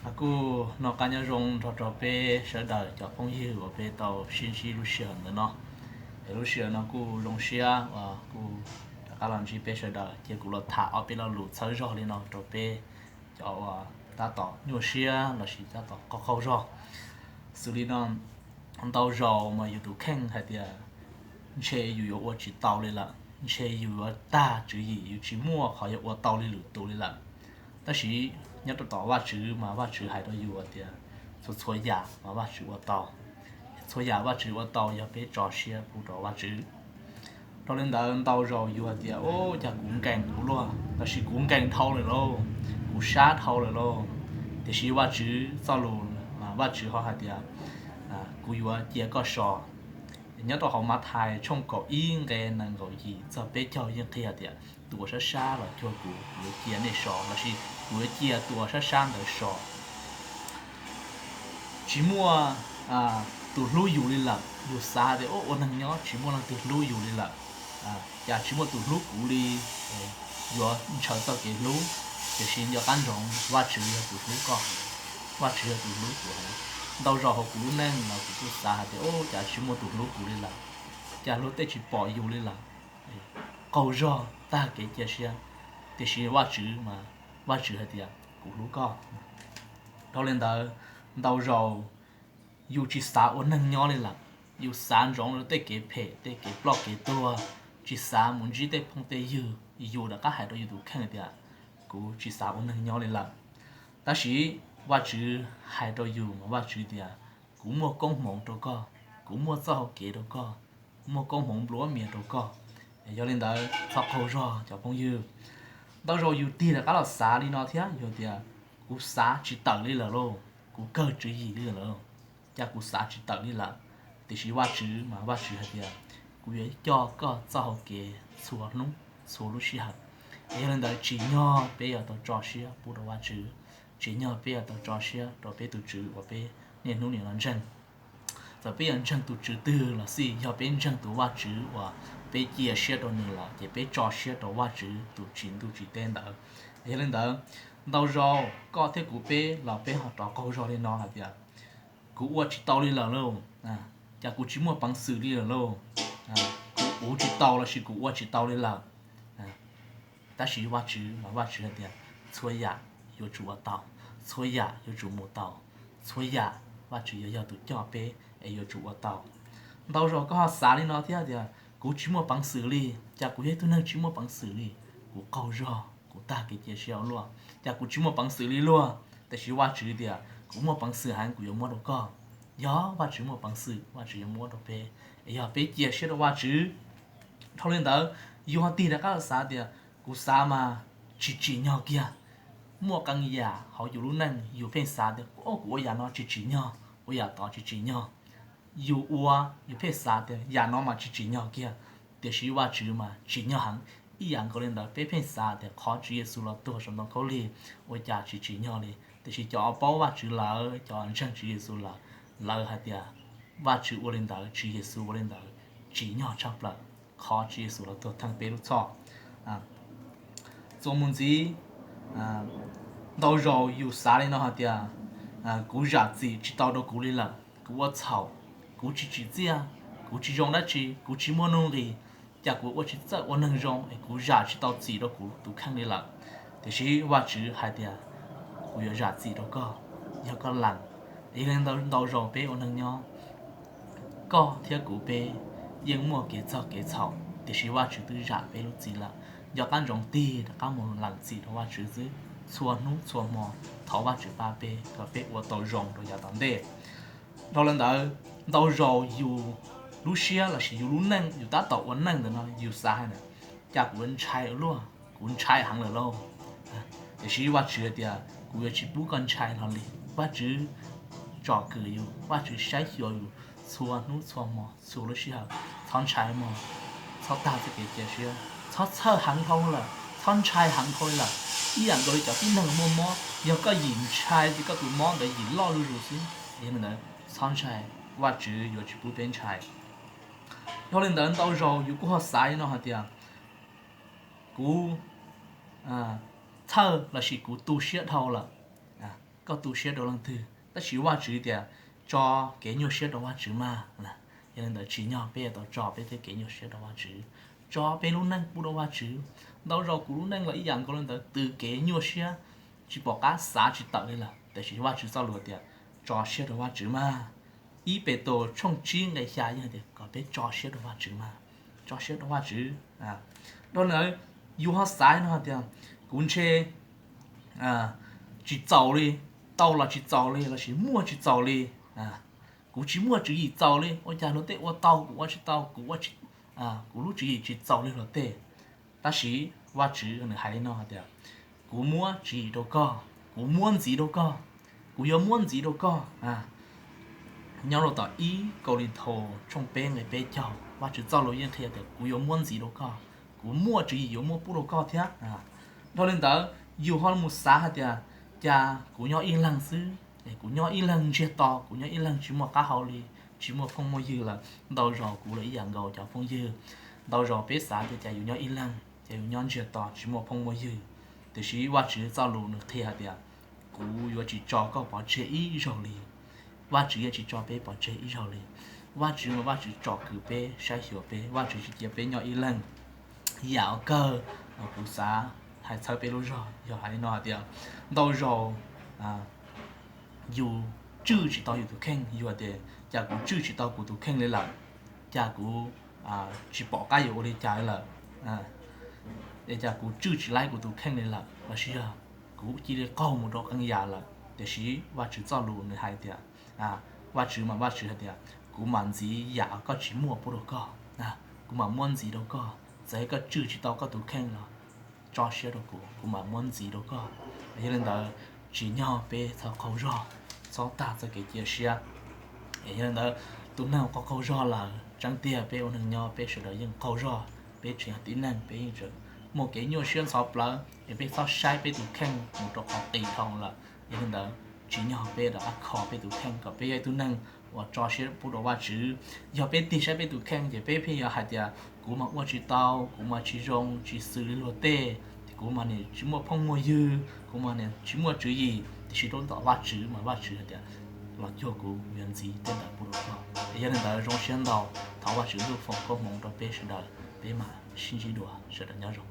Kuj noj qab nyob zoo nrog rau peb sawv daws cov phooj ywg uas peb tau sib ntsib lub sij hawm ntawm no. Es lub sij hawm no kuj zoo siab uas kuj rov qab los ntsib peb sawv daws, ces kuv los tham ob peb lo lus txhawb zog li no rau peb cov uas tab tom nyuaj siab lossis tab tom qaug qaug zog. Xws li no, ntau zaus mas yus tus kheej hais tias ntshe yus yuav ua tsis tau li lawm, ntshe yus yuav tag tswv yim, yus tsis muaj qhov yuav ua tau li lwm tus li lawm. Tab sis nyob rau tom Vajtswv mas Vajtswv hais rau yus tias txhua txhua yam mas Vajtswv ua tau. Txhua yam Vajtswv ua tau yog peb tso siab pub rau Vajtswv. Dhau li ntawd, ntau zaus yus hais tias, Ub, cas kuv nkees kuv luag, lossis kuv nkees dhau lawm lauj, kuv sab dhau lawm lauj. Tiam sis Vajtswv txoj lus mas Vajtswv ho hais tias, Kuv yuav cia koj so. Nyob rau hauv Mathais tshooj kaum ib nqe nees nkaum yim txog peb caug yeej qhia tias, Tus uas sab sab los cuag kuv, kuv yuav cia nej so, lossis kuv yuav cia tus uas sab sab ntawd so. Tsis muaj tus hlub yus li lawm. Yus xav tias ua neeg nyob tsis muaj leej twg hlub yus li lawm, cas tsis muaj tus hlub kuv li, yuav ntshaw txoj kev hlub. Tiam sis nco qab ntsoov, Vajtswv yog tus hlub koj, Vajtswv yog tus hlub kuv. Ntau zaus hauv kuv lub neej los kuv kuj xav hais tias, Ub, cas tsis muaj tus hlub kuv li lawm, cas luag tej tsis pom yus li lawm, qaug zog tag kev cia siab. Tiam sis Vajtswv mas Vajtswv hais tias, Kuv hlub koj. Dhau li ntawd, ntau zaus yus tsis xav ua neeg nyob li lawm, yus xav ntsoov rau tej kev phem, tej kev ploj kev tuag, tsis xav mus ntsib tej phooj tej ywg. Yus rov qab hais rau yus tus kheej tias, Kuv tsis xav ua neeg nyob li lawm. Tab sis Vajtswv hais rau yus mas Vajtswv tias, Kuv muaj koob hmoov rau koj, kuv muaj txoj hau kev rau koj, muaj koob hmoov nplua mias rau koj. Yog li ntawd, txhob qaug zog cov phooj ywg. Ntau zaus yus tig rov qab los xav li no thiab, yus tias, Kuv xav tsis tawm li lawm lauj, kuv kawg tswv yim li lawm lauj, cas kuv xav tsis tawm li lawm. Tiam sis Vajtswv mas Vajtswv hais tias, Kuv yuav coj koj txoj hau kev txhua hnub txhua lub sij hawm. Yog li ntawd, tsim nyog peb yuav tau tso siab pub rau Vajtswv, tsim nyog peb yuav tau tso siab rau peb tus Tswv uas peb niaj hnub nim no ntseeg. Txawm peb yuav ntseeg tus tswv twg los xij, yog peb ntseeg tus Vajtswv uas peb cia siab rau nws lawm, ces peb tso siab rau Vajtswv tus tsim ntuj tsim teb ntawd. Yog li ntawd, ntau zaus koj thiab kuv peb los peb ho rov qaug zog li no hais tias, Kuv ua tsis tau li lawm lauj, cas kuv tsis muaj peev xwm li lawm lauj, kuv ua tsis tau lossis kuv ua tsis tau li lawm. Tab sis Vajtswv mas Vajtswv hais tias, Txhua yam yuav tsum ua tau, txhua yam yuav tsum mus tau, txhua yam Vajtswv yuav yog tus coj peb es yuav tsum ua tau. Ntau zaus koj ho xav li no thiab tias, Kuv tsis muaj peev xwm li, cas kuv yog ib tug neeg tsis muaj peev xwm li, kuv qaug zog, kuv tag kev cia siab ua luaj, cas kuv tsis muaj peev xwm li luag. Tiam sis Vajtswv tias, Kuv muaj peev xwm heev, kuv yuav muab rau koj. Yog Vajtswv muaj peev xwm, Vajtswv yuav muab rau peb, es yog peb cia siab rau Vajtswv. Dhau li ntawd, yus ho tig rov qab los xav tias, Kuv xav mas tsis tsim nyog kiag. Muaj qee yam hauv yus lub neej yus pheej xav tias, Kuv ua yam no tsis tsim nyog, ua yam tod tsis tsim nyog. Yus ua, yus pheej xav tias yam no mas tsis tsim nyog kiag, tiam sis Vajtswv mas tsim nyog heev. Ib yam nkaus li ntawd, peb pheej xav tias qhov Tswv Yexus los tuag saum ntoo khaub lig ua cas tsis tsim nyog li, tiam sis cov uas paub Vajtswv lawm, cov uas ntseeg Tswv Yexus lawm, lawv hais tias Vajtswv ua li ntawd, Tswv Yexus ua li ntawd, tsim nyog tshaj plaws qhov Tswv Yexus los tuag theej peb lub txhoj. Txuas mus ntxiv, ntau zaus yus xav li no hais tias, Kuv zam txim tsis tau rau kuv li lawm, kuv ua txhaum, kuv tsis tsim txiaj, kuv tsis zoo dab tsi, kuv tsis muaj nuj nqis, cas kuv ua tsis txawj ua neeg zoo es kuv zam tsis tau txim rau kuv tus kheej li lawm. Tiam sis Vajtswv hais tias, Kuv yuav zam txim rau koj, yog koj lees. Yog li ntau zaus peb ua neeg nyob, koj thiab kuv peb yeej muaj kev txog kev txhaum, tiam sis Vajtswv twb zam peb lub txim lawm. Nco qab ntsoov tig rov qab mus lees txim rau Vajtswv xwb, txhua hnub txhua hmo, thov Vajtswv pab peb kom peb ua tau zoo rau yav tom ntej. Dhau li ntawd, ntau zaus yus lub siab lossis yus lub neej, yus tab tom ua neej ntawm no yus xav hais tias, Cas kuv ntshai ua luaj, kuv ntshai heev lawm lauj. Tiam sis Vajtswv hais tias, Kuv yuav tsis pub koj ntshai hlo li. Vajtswv tsom kwm yus, Vajtswv saib xyuas yus txhua hnub txhua hmo txhua lub sij hawm. Txhob ntshai mog, txhob tag txoj kev cia siab, txhob txhawj heev dhau lawm, txhob ntshai heev dhau li lawm. Ib yam nkaus li cov tib neeg muaj mob, yog koj yim ntshai ces koj tus mob ntawd yim loj zuj zus xwb. Yog li ntawd, txhob ntshai, Vajtswv yuav tsis pub peb ntshai. Dhau li ntawd, ntau zaus yus kuj ho xav li no hais tias, Kuv txhawj lossis kuv tu siab dhau lawm. koj tu siab rau leej twg, tab sis Vajtswv tias tso kev nyuaj siab rau Vajtswv mas. Yog li ntawd tsim nyog peb tau tso peb tej kev nyuaj siab rau Vajtswv, tso peb lub neej pub rau Vajtswv. Ntau zaus kuv lub neej los ib yam nkaus li ntawd, tws kev nyuaj siab, tsis pom qab xav tsis tawm li lawm, tiam sis Vajtswv txoj lus tias tso siab rau Vajtswv mas. Ib Petus tshooj tsib nqe xya yeej tias kom peb tso siab rau Vajtswv mas, tso siab rau Vajtswv. Dhau li ntawd yus ho xav no tias kuv ntshe tsis txaus li, tau los tsis txaus li lossis muaj tsis txaus li, kuv tsis muaj tswv yim txaus li, ua cas luag tej ua tau kuv ua tsis tau, kuv ua, kuv lub tswv yim tsis txaus li luag tej. Tab sis Vajtswv nws hais li no tias kuv muab tswv yim rau koj, kuv muab ntxiv rau koj, kuv yuav muab ntxiv rau koj. Nyob rau tom ib Kauleethaus tshooj peb nqe peb caug, Vajtswv txoj lus yeej qhia tias kuv yuav muab ntxiv rau koj, kuv muaj tswv yim yuav muab pub rau koj thiab. Dhau li ntawd yus ho mus xav hais tias cas kuv nyob ib leeg xwb, kuv nyob ib leeg ntsiag to, kuv nyob ib leeg tsis muaj qab hau li, tsis muaj phooj muaj ywg lawm. Ntau zaus kuv los ib yam nkaus cov phooj ywg, ntau zaus peb xav tias cas yus nyob ib leeg, cas yus nyob ntsiag to tsis muaj phooj muaj ywg. Tiam sis Vajtswv txoj lus nws qhia hais tias kuv yuav tsis tso koj pov tseg ib zaug li. Vajtswv yuav tsis tso peb pov tseg ib zaug li. Vajtswv mas Vajtswv tsom kwm peb, saib xyuas peb, Vajtswv tsis cia peb nyob ib leeg. Yam kawg kuv xav hais txhawb peb lub zog yog hais li no hais tias ntau zaus yus tswj tsis tau yus tus kheej, yus tias cas kuv tswj tsis tau kuv tus kheej li lawm, cas kuv tsis pom qab yuav ua li cas li lawm, es cas kuv tswj tsis laib kuv tus kheej li lawm lossis yog kuv cia li qaug mus rau qee yam lawm. Tiam sis Vajtswv txoj lus nws hais tias, Vajtswv mas Vajtswv hais tias kuv mam ntxiv yam koj tsis muaj pub rau koj, kuv mam muab ntxiv rau koj. Txawm koj tswj tsis tau koj tus kheej los tso siab rau kuv, kuv mam muab ntxiv rau koj. Yog li ntawd tsim nyog peb txhob qaug zog, txhob tag txoj kev cia siab. Yog li ntawd tus neeg qaug qaug zog lawm, tseeb tiag peb ua neeg nyob peb sawv daws yeej qaug zog, peb tseem yog tib neeg peb yeej tseem muaj kev nyuaj siab ntxhov plawv es peb txhob saib peb tus kheej mus rau qhov qis dhau lawm. Yog li ntawd tsim nyog peb rov qab kho peb tus kheej kom peb yog ib tug neeg uas tso siab pub rau Vajtswv. Yog peb tig saib peb tus kheej ces peb pheej yuav hais tias kuv mas ua tsis tau, kuv mas tsis zoo tsis xws li luag tej, kuv mas nim tsis muaj phooj muaj ywg, kuv mas nim tsis muaj tswv yim, tiam sis rau tom Vajtswv mas Vajtswv hais tias los cuag kuv, kuv yuav ntxiv tej ntawd pub rau koj. Yog li ntawd zoo siab ntau, thov Vajtswv Ntuj foom koob hmoov rau peb sawv daws, peb mam sib ntsib dua, sawv daws nyob zoo.